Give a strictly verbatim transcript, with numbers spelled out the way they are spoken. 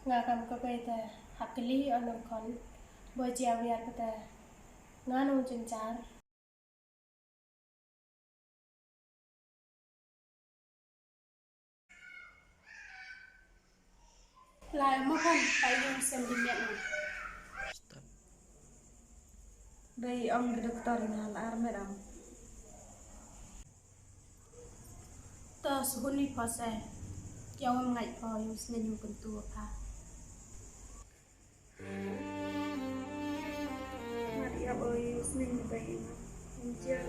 Nga kam ka bei te ha kli o nongkhon bo jia wiar pete nga nong jynjar. Lai mo kan pa yung sem di miat na. Bei ong ki doktor nga la ar met ong. To suhuni pose. Kiang ngam ngai po yung snen yung kentu apa. Mar iap o yung snen yung bai ima. Yung jia.